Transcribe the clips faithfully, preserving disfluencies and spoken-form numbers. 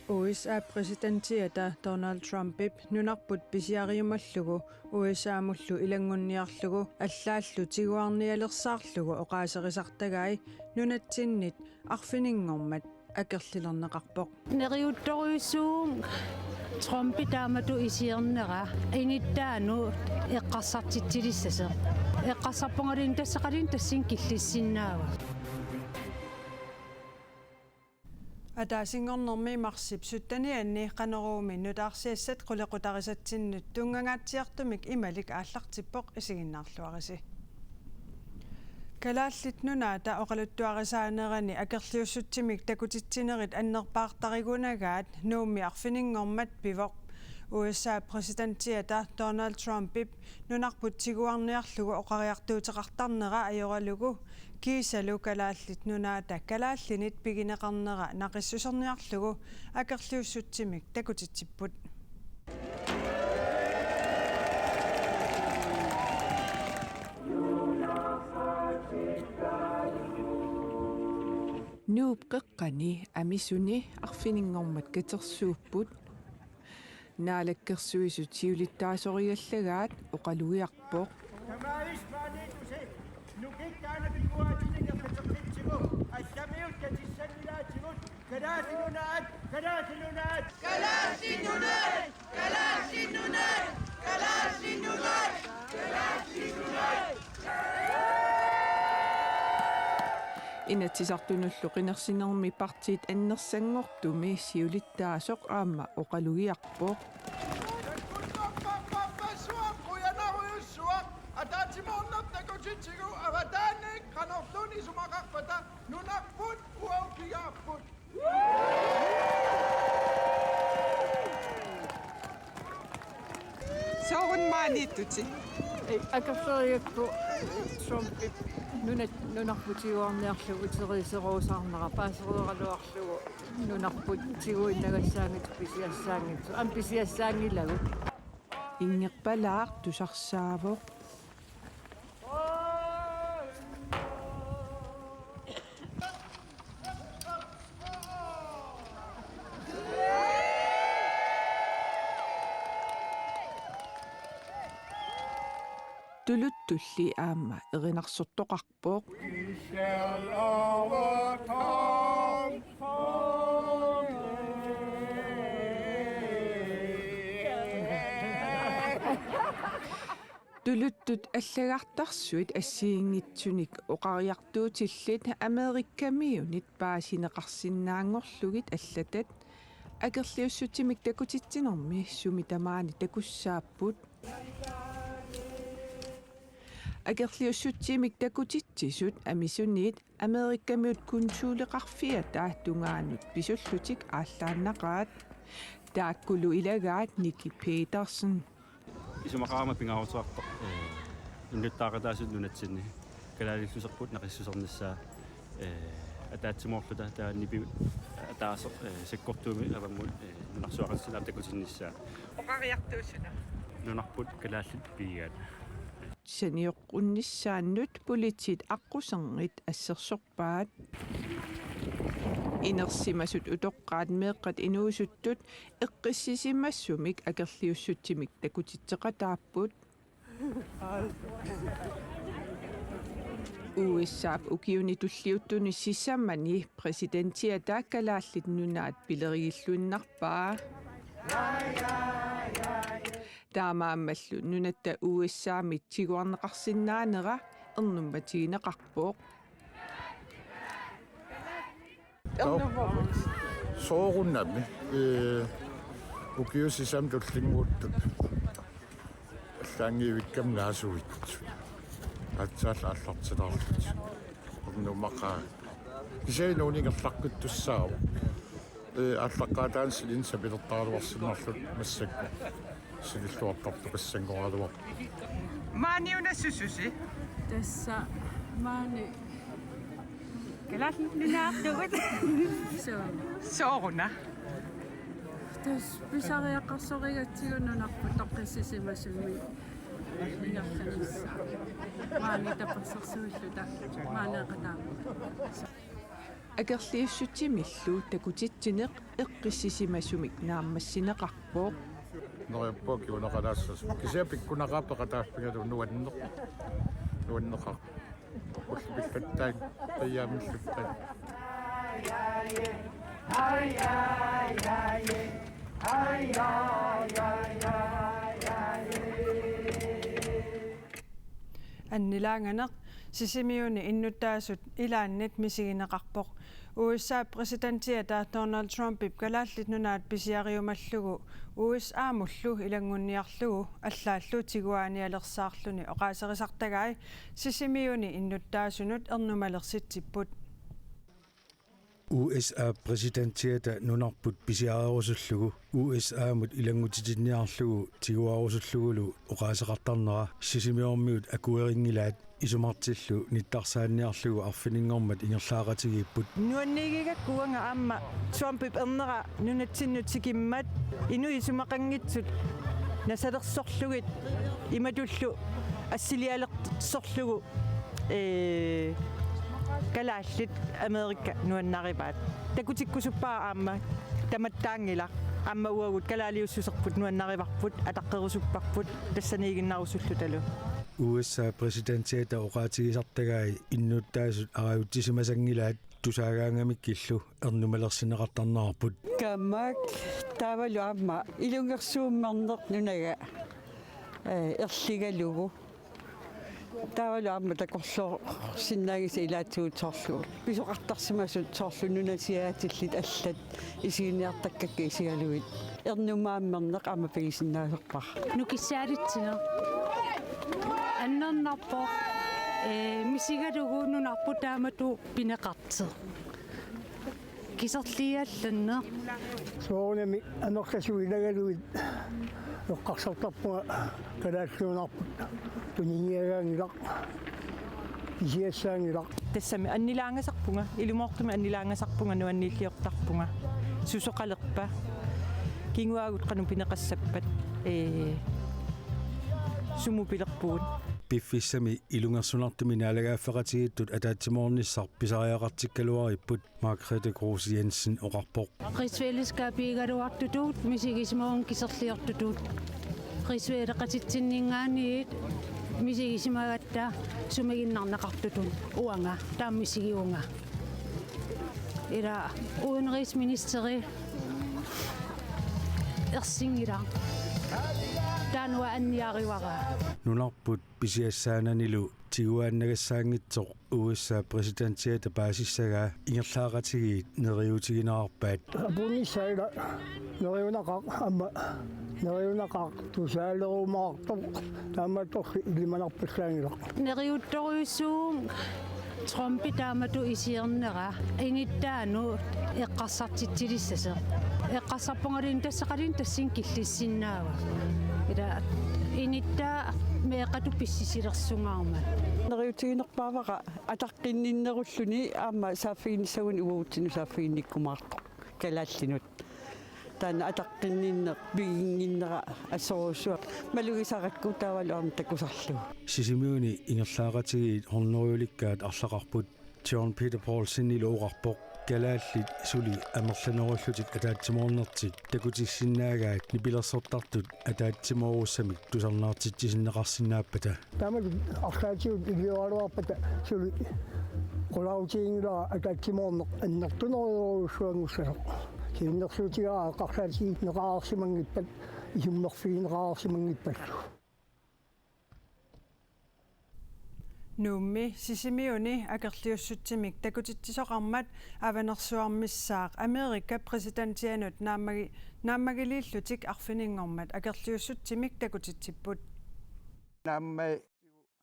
U S A-p præsidentiata Donald Trumpip nunarput pisiariumallugu U S A-mullu ilanngunniarlugu allaallu tiguarnialersaarlugu oqaaserisartagai nunatsinnit arfininngormat akerlilerneqarpoq. Neriuttorujussuuvunga Trumpi taamatut isiornera inuttaanut eqqarsartitsilissasoq. Eqqarsarpungaluunniit tassa qalipaat tassani killissinnaavaa. Ataasinngornermi marsip syttenianni Qanoruumi nutaarsiassat qulequtarisatsinnut tunngangaatsiartumik imalik aallartippoq, isiginnaarluarisi. Kalaallit Nunaata oqaluttuarisaanerani akerliussutsimik takutitsinerit annerpaartarigunagaat Nuummi arfininngormat pivoq. U S A-p præsidentiata Donald Trumpip nunarput tiguarniarlugu oqariartuuteqartarnera ajoralugu kiisalu Kalaallit Nunaata kalaallinit pigineqarnera naqissuserniarlugu akerliussutsimik takutitsipput. Nuup qeqqani Amisuni arfininngormat katersuupput. Naalakkersuisut siulittaasorigallagaat oqalugiarpoq. Tamavismaaniitusi nukikkaanapiguaatinik eqqiteqqitsigu allamiut katissanngilaatigut Kalaallit Nunaat, Kalaallit Nunaat. Kalaallit Nunaat, Kalaallit Nunaat, Kalaallit Nunaat, Kalaallit Nunaat. Inatsisartunullu qinersinermi partiit annersanngortumi siulittaasoq aamma oqalugiarpoq. Qujanarujussuaq ataatsimoorneq takutitsigu avataaniit qanorluunniit isumaqarpata nunarput uagut pigaarput. Soorunami maaniittutit? Ei, akerlerigakku Trumpip nunat-, nunarput tiguarniarlugu uteriiseruusaarnera paasereeraluarlugu nunarput tiguinnagassaanngitsoq pisiassaanngitsoq. Aamma pisiassaanngilagut. Inngerpalaaq tusarsaavoq. Tuluttulli aamma erinarsortoqarpoq. We shall overcome. Tuluttut allagartarsuit assigiinngitsunik oqariartuutillit Amerikamiunit paasineqarsinnaanngorlugit allatat akerliussutsimik takutitsinermi sumi tamaani takussaapput. Akerliussutsimik takutitsisut Amisuniit Amerikamiut konsuleqarfiata tungaanut pisullutik aallaannaqaat. Taakkulu ilagaat Nikki Petersen. Isumaqarama pingaaruteqarpoq, eh, innuttaaqataasut nunatsinni kalaallisuserput naqissusernissaa, eh, ataatsimoorluta taanna nipi ataaseq, eh, sakkortuumik avammut, eh, nunarsuaqartitsinermut takutinnissaa. Oqariartuussuna. Nunarput kalaallit pigigaat. Sanioqqunnissaannut politiit aqqusernit assersorpaat. Inersimasut utoqqaat meeqqat inuusuttut eqqissisimasumik akerliussutsimik takutitseqataapput. U S A-p ukiuni tulliuttuni sisamani præsidentiata Kalaallit Nunaat pilerigilluinnarpaa. Taamaammallu nunatta U S A-mit tiguarneqarsinnaanera ernummatigineqarpoq. Soorunami, ee, ukiut sisamat tullinnguuttut allaanngivikkami naasuit. Aatsaat aallartilaarlutik. Ernummaqaaq. Kisianni nuunniit ingerlaqqittussaavoq. Ee, aallaqqaataani silinni sapilertaraluarsinnarluta massakkut. Sinilluartartoqassanngoraluarpoq. Maani una sususi? Tassa maani. Kalaallit Nunaartugut. Soo. Sooruna? Tassa pisariaqarsorigatsigu nunarput toqqissisimasumik ingerlanissaa. Maani tapersersuilluta maani qataamut. Akerliussutsimillu takutitsineq eqqissisimasumik naammassineqarpoq. Neriuppunga kinguneqalaassasoq. Kisianni pikkunaqaaq peqataaffigalugu nuanneq-, nuanneqaaq. Ullupilluttaaq tajaamilluttaaq. Annilaanganeq Sisimiuni innuttaasut ilaannit misigineqarpoq. U S A-p præsidentiata Donald Trumpip Kalaallit Nunaat pisiariumallugu U S A-mullu ilanngunniarlugu allaallu tiguaanialersaarluni oqaaserisartagai Sisimiuni innuttaasunut ernumalersitsipput. U S A-p præsidentiata nunarput pisiarerusullugu U S A-mut ilanngutitinniarlugu tiguarusullugulu oqaaseqartarnera Sisimiormiut akuerinngilaat, isumartillu nittarsaanniarlugu arfininngormat ingerlaaqatigiipput. Nuanniigigakku uanga aamma Trumpip ernera nunatsinnut tikimmat inuit isumaqanngitsut nasalersorlugit imatullu assilialersorlugu, ee, kalaallit Amerika nuannarivaat. Takutikkusuppara aamma tamattaanngilaq. Aamma uagut kalaaliussuserput nuannarivarput, ataqqerusupparput, tassaniiginnarusullutalu. U S A-p præsidentiata oqaatigisartagai innuttaasut arajutsisimasanngilaat tusaagaangamikkillu ernumalersinneqartarnerarput. Kamaak taavalu aamma ilungersuummerneq nunaga, ee, erligalugu. Taavalu aamma takorloorsinnaanngilaq ilaatigut soorlu pisoqartarsimasut soorlu nunasiaatillit allat isiginiartakkakka isigalugit ernumaammerneq aamma pigisinnaasorpara. Nukissaalitsineq annernarpoq, ee, misigalugu nunarput taamatut pineqartoq. Kiserliiallanneq. Soorunami amerlasuut ilagalugit eqqarsartarpunga Kalaallit Nunaarput tuniniagaanngilaq, pisiassaanngilaq. Tassami annilaangasarpunga, ilumoortumik annilaangasarpunga, nuanniilliortarpunga. Susoqalerpa? Kinguaagut qanoq pineqassappat? Ee, sumut pilerpugut? Piffissami ilungersunartumi naalagaaffeqatigiittut ataatsimoornissaq pisariaqartikkaluaripput, Margrethe Kruse Jensen oqarpoq. Rigsfællesskabiugaluartutut misigisimavunga kiserliortutut. Rigsfællesskabitsinninngaanniit misigisimagatta sumiginnarneqartutut uanga taama misigivunga. Ila udenrigsministeri ersinngilaq. Taanna anniarivara. Nunarput pisiassaananilu tiguaannagassaanngitsoq U S A-p præsidentiata paasissagaa ingerlaaqatigiit neriuutiginerarpaat. Apuunnissaa ila neriunaqaaq, aamma neriunaqaaq tusaalerumaartoq, taamaattorli ilimanarpallaanngilaq. Neriuttorujussuuvunga Trumpi taamatut isiornera inuttaanut eqqarsartitsilissasoq. Eqqarsarpungaluunniit tassaqaluunniit tassani killissinnaavara. Ila inuttaa meeqqatut pissisilersungaarmat. Neriuutiginerpaavara ataqqinninnerulluni aamma saaffiginnissagunik uagutsinnut saaffiginnikkumaartoq kalaallinut. Taanna ataqqinninneq piginnginnera assorujussuaq malugisarakku taavalu aamma takusarlugu. Sisimiuni ingerlaaqatigiit hundredelikkaat arlaqarput. John Peter Poulsenilu oqarpoq kalaallit suli amerlanerullutik ataatsimoornertik takutissinnaagaat nipilersortartut ataatsimoorussamik tusarnaartitsisinneqarsinnaappata. Taamalu arlaatigut ilioraluarpata suli qularuutiginngilara ataatsimoorneq annertunerujorujussuanngussasoq. Siunnersuutigaara eqqarsaatigineqareersimanngippat isummerfigineqareersimanngippallu. Nuummi Sisimiuni akerliussutsimik takutitsisoqarmat Avanersuarmissaaq Amerikap præsidentianut naammagi-, naammagiliillutik arfininngormat akerliussutsimik takutitsipput.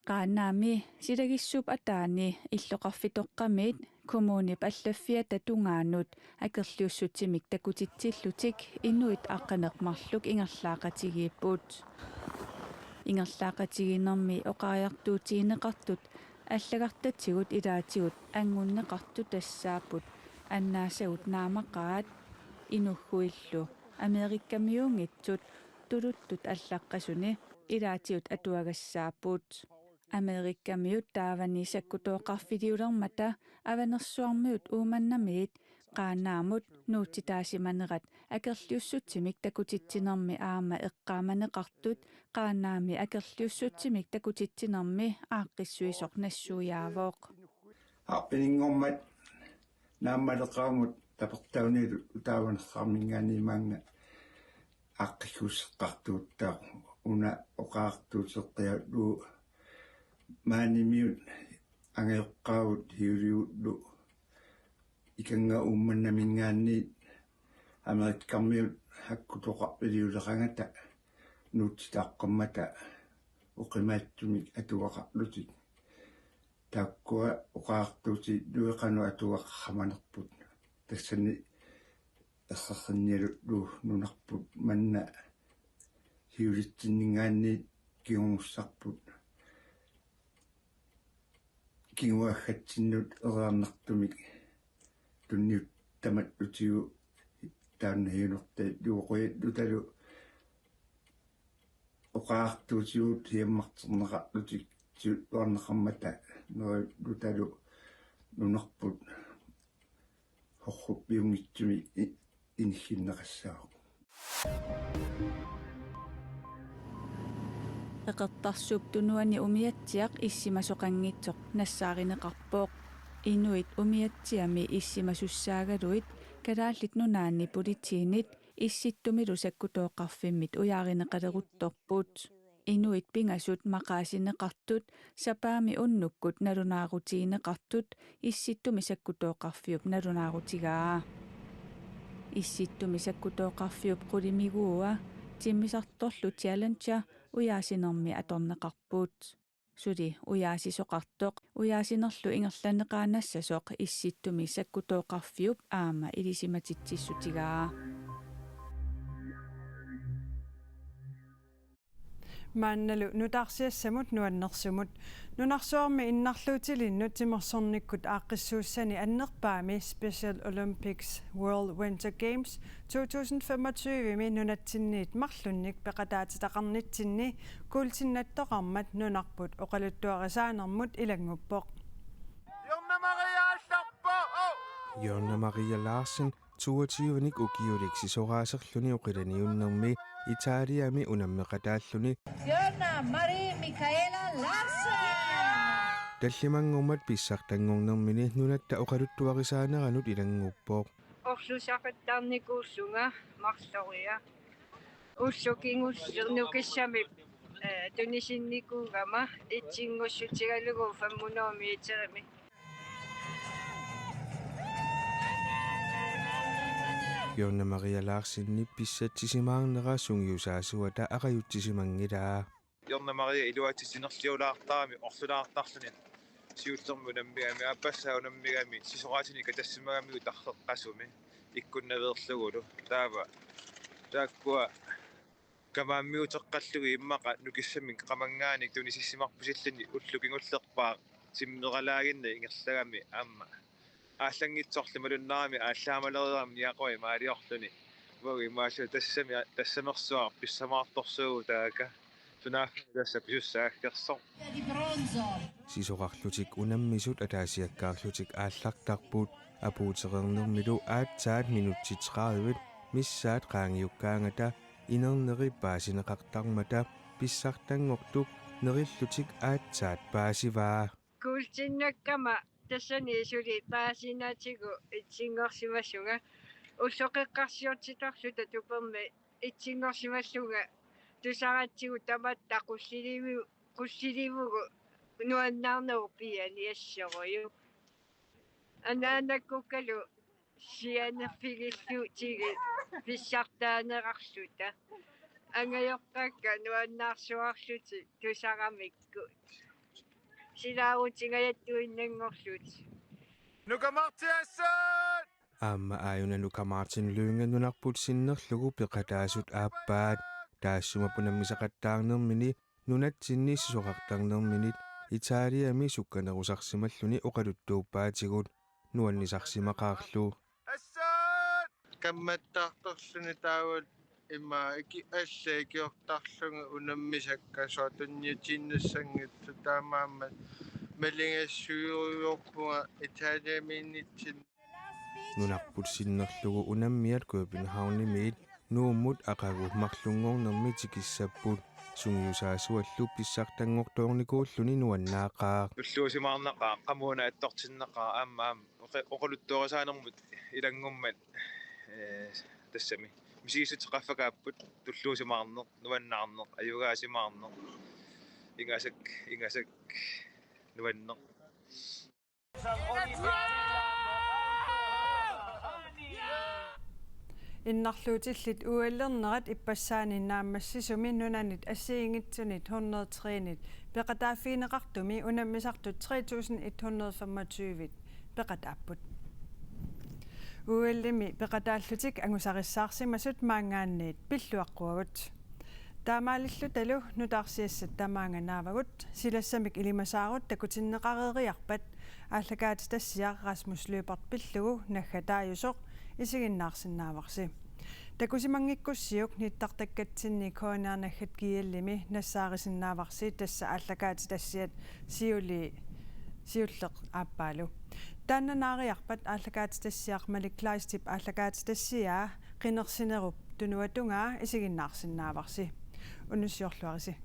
Qaanaami silagissuup ataani illoqarfitoqqamiit kommunip allaffiata tungaanut akerliussutsimik takutitsillutik inuit aqqaneq-marluk ingerlaaqatigiipput. Ingerlaaqatigiinnermi oqariartuutigineqartut allagartatigut ilaatigut anngunneqartut tassaapput annaasagut naammaqaat inughuillu Amerikamiunngitsut tuluttut allaqqasuni ilaatigut atuagassaapput. Amerikamiut taavani sakkutooqarfiliulermata Avanersuarmiut Uummannamiit Qaanaamut nuutsitaasimanerat akerliussutsimik takutitsinermi aamma eqqaamaneqartut Qaanaami akerliussutsimik takutitsinermi aaqqissuisoq nassuiaavoq. Aappinngormat naammaleqaamut tapertaunilu utaavanarsaarminngaanniit maanga aaqqissuusseqqartuuttaaq una oqaartuuteqqiallu maanimiut angajoqqaavut hiuliullu ikannga Uummannaminngaanniit Amerikkarmiut sakkutooqarfiliulerangata nuutsitaaqqammata oqimaatsumik atugaqarlutik. Taakkua oqaartuutillu qanoq atugaqaramanerput. Tassani ersersinnialutlu nunarput manna hiulitsinninngaanniit kingussarput. Kinguaaffatsinnut eriarnartumik tunniuttamallutigit taanna hiunertaq juuqujallutalu oqaartuutigut hiammarterneqarlutik siulluarneqarmata nerilutalu nunarput horruppiunngitsumik i-, inissinneqassaaq. Eqertarsuup Tunuani umiatsiaq issimasoqanngitsoq nassaarineqarpoq. Inuit umiatsiami issimasussaagaluit Kalaallit Nunaanni politiinit Issittumilu sakkutooqarfimmit ujaarineqaleruttorput. Inuit pingasut maqaasineqartut sapaammi unnukkut nalunaarutigineqartut Issittumi sakkutooqarfiup nalunaarutigaa. Issittumi sakkutooqarfiup qulimiguua timmisartorlu Challenger ujaasinermi atorneqarput. Suli ujaasisoqartoq ujaasinerlu ingerlanneqaannassasoq Issittumi sakkutooqarfiup aamma ilisimatitsissutigaa. Maannalu nutaarsiassamut nuannersumut. Nunarsuarmi innarluutilinnut timersornikkut aaqqissuussani annerpaami Special Olympics World Winter Games to tusind femogtyve-mi nunatsinniit marlunnik peqataatitaqarnitsinni kuultinnattoqarmat nunarput oqaluttuarisaanermut ilannguppoq. Jonna Maria Larsen, toogtyve-nik ukiulik sisoraaserluni oqilaniunnermi Italiami unammeqataalluni. Jonna Marie Michaela Larsen. Tallimanngormat pissartanngornermini nunatta oqaluttuarisaaneranut ilannguppoq. Orlusaqattaarnikuullunga marloria. Ullut kingulliit nukissamik, eh, tunisinnikuugama etsinngortigalugu femhundrede meterimi. Jonna Maria Larsenip pissatsisimaarnera sungiusaasuata aqajutsisimanngilaa. Jonna Maria iluatsitsi nerliulaartarami orlulaartarluni siullermik unammigami aappassaa unammigami sisoraatinik katassimagamiuk tarreqqasumi ikkunnaveerlugulu. Taava taakkua kamaammiuteqqallugit immaqa nukissamik qamanngaanniit tunisissimarpasilluni ulloq kingullerpaaq timmeralaaginnaq ingerlagami aamma aallanngitsorli malunnarami aallaamaleriarami niaqui maaliorluni. Uagut imaassaaq tassami tassamersuaq pissamaartorsuuvoq taakku. Sunaaffa tassa pisussaaggersoq. Sisorarlutik unammisut ataasiakkaarlutik aallartarput. Apuutereernermilu aatsaat minutsit tredive missaat qaangiukkaangata inerneri paasineqartarmata pissartanngortuk nerillutik aatsaat paasivaa. Kuultinnakkama tassani suli paasinaatigut etsinngorsimasunga. Ulloqeqqarsiortitarluta tupermi etsinngorsimallunga tusaratsigu tamatta qullilivi-, qullilivugu nuannaarnerup piani assorujuk. Anaanakkukkalu sianerfigillutigit pissartaanerarluta. Angajoqqaakka nuannaarsuarlutik tusaramikkut. Silaarutingajattuinnanngorlutik. Nuka Martinsson! Aamma aajuna Nuka Martin Lynge nunarput sinnerlugu peqataasut aappaat. Taassuma unammisaqattaarnermini nunatsinni sisorartarnerminit Italiami sukkanerusarsimalluni oqaluttuuppaatigut nuannisarsimaqaarlu. Kammattartorluni taava Ima iki-, alla ikiortarlunga unammisakka soorlu tunniutiinnassanngillat, taamaammat malinnaasuujuarpunga Italiamiinnitsinni. Nunarput sinnerlugu unammiat Københavnimiit Nuummut aqagu marlunngornermi tikissapput. Sungiusaasuallu pissartanngortoornikuulluni nuannaaqaaq. Tulluusimaarnaqaaq, qamuuna attortinnaqaaq, aamma, aamma oqi-, oqaluttuarisaanermut ilanngummat, ee, tassami misigissuteqarfakaapput: tulluusimaarneq, nuannaarneq, ajugaasimaarneq, ingasak, ingasak, nuanneq. Innarluutillit O L-ernerat ippassaani naammassisumi nunanit assigiinngitsunit hundrede og tre-nit peqataaffigineqartumi unammisartut tre tusind et hundrede femogtyve peqataapput. O L-imi peqataallutik angusarissaarsimasut maanngaanniit pilluaqquagut. Taamaalillutalu nutaarsiassat tamaanga naavagut, silassamik ilimasaarut takutinneqareeriarpat aallakaatitassiaq Rasmus Lyberth pillugu naggataajusoq isiginnaarsinnaavarsi. Takusimanngikkussiuk nittartakkatsinni K N R naggat G L-imi nassaarisinnaavarsi, tassa aallakaatitassiat siuli-, siulleq aappaalu. Taanna naariarpat aallakaatitassiaq Malik Kleistip aallakaatitassiaa qinersinerup tunuatungaa isiginnaarsinnaavarsi. Unnussiorluarisi.